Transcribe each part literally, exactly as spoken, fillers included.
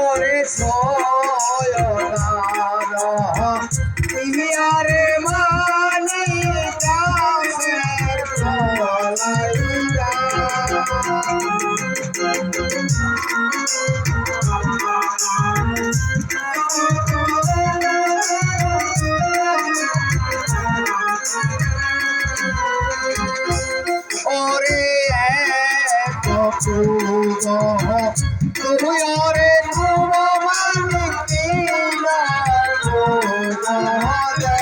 ওরে সয়দার, তুমি আরে মানি গাছের তলাইয়া। ওরে এক কুব, তুই ওরে কুব মালিক তিন কুব দে।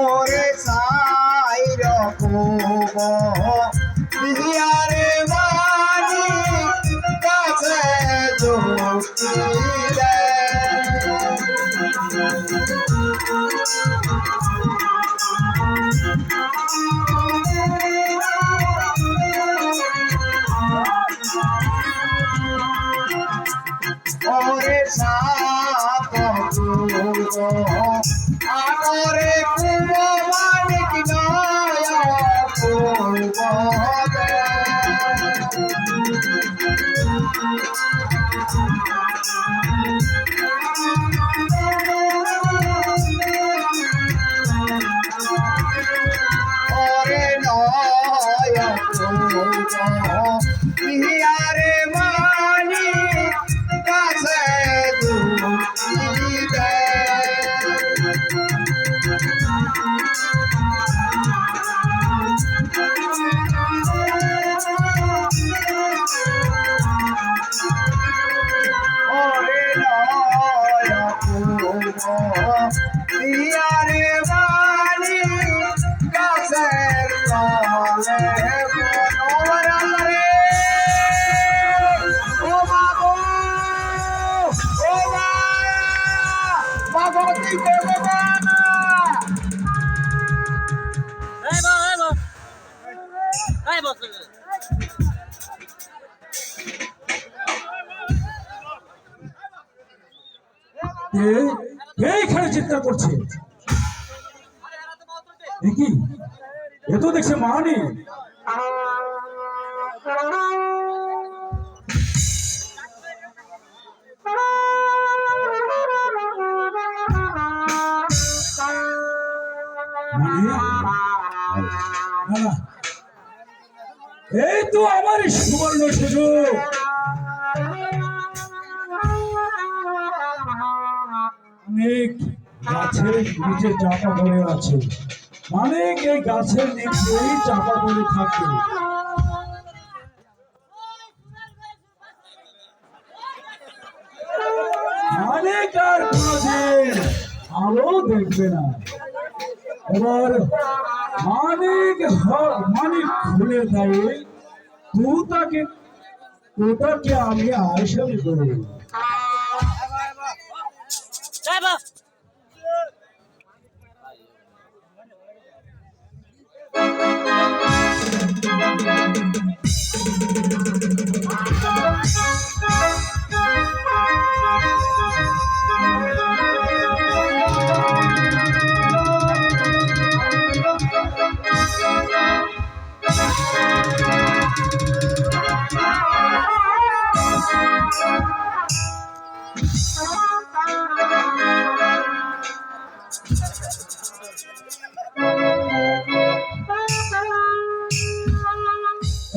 ওরে সাইর কুব, বিহারে মানি গাছে ঝুঁকি দে। ওরে সাত কুব, আটরে কুব মানিক নয় কুব দে। ওরে নয় কুব, বিহারে মানি গাছে ঝুঁকি দে। ওরে নয় কুব, বিহারে মানি গাছের তলে। ও বাবা রে, ও বাবা, ও মা, মা গো, কি করবো মা? এই বাবা, এই বাবা। এই বাবা। এ, কে এখানে চিৎকার করছে? এ কি? এ তো দেখছি মানি। মানি? না, না। এই তো আমার সুবর্ণ সুযোগ। মানিক গাছের নিচে চাপা পড়ে আছে। মানিক এই গাছের নিচেই চাপা পড়ে থাকে। মানিক আর কোনোদিন আলো দেখবে না। এবার মানিক হ-, মানিক খুলে দেয়, তুতাকে, তুতাকে আমি আসামি করব।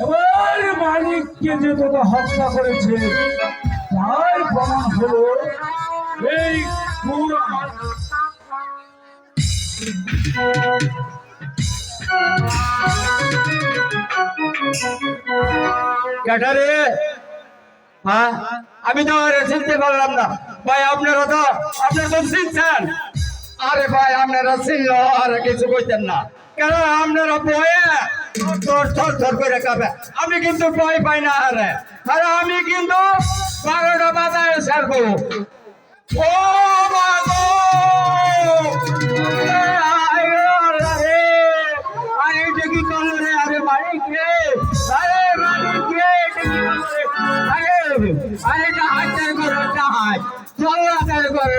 এবার মানিককে যে তোতা হত্যা করেছে, তার প্রমাণ হলো এই কুরআন। কেডা রে? হ্যাঁ, আমি তো আর চিনতে পারলাম না। ভাই, আপনারা তো, আপনারা তো চিনছেন। আরে ভাই, আপনারা চিনলে আর কিছু কইতেন না। কারণ আপনারা ভয়ে থর থর থর করে কাঁপে। আমি কিন্তু ভয় পাই না। আরে, আরে, আমি কিন্তু বারোটা বাজায় ছাড়বো। ও মা গো! আরে, আরে, আরে, আরে, এটা কি করলো রে? আরে, মানিক রে! আরে, মানিক রে, এটা কি করলো রে? আরে, আরে, এটা হাত করে, এটা হাত। চল না, তাহলে করে,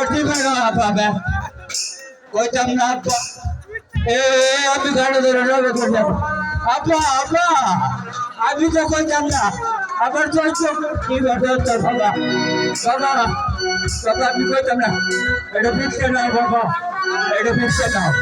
আবার ঠিক হয়ে গেল, আব্বা, আব্বা। কইতাম না, আব্বা। এ, আমি গাড়ি ধরে রবে করলাম। আব্বা, আব্বা, আমি তো কইতাম না। আবার তো একটু কি ব্যাপার তো, বাবা? বাবা, বাবা, আমি কইতাম না। এটা ফিক্সে নাও, বাবা। এটা ফিক্সে নাও।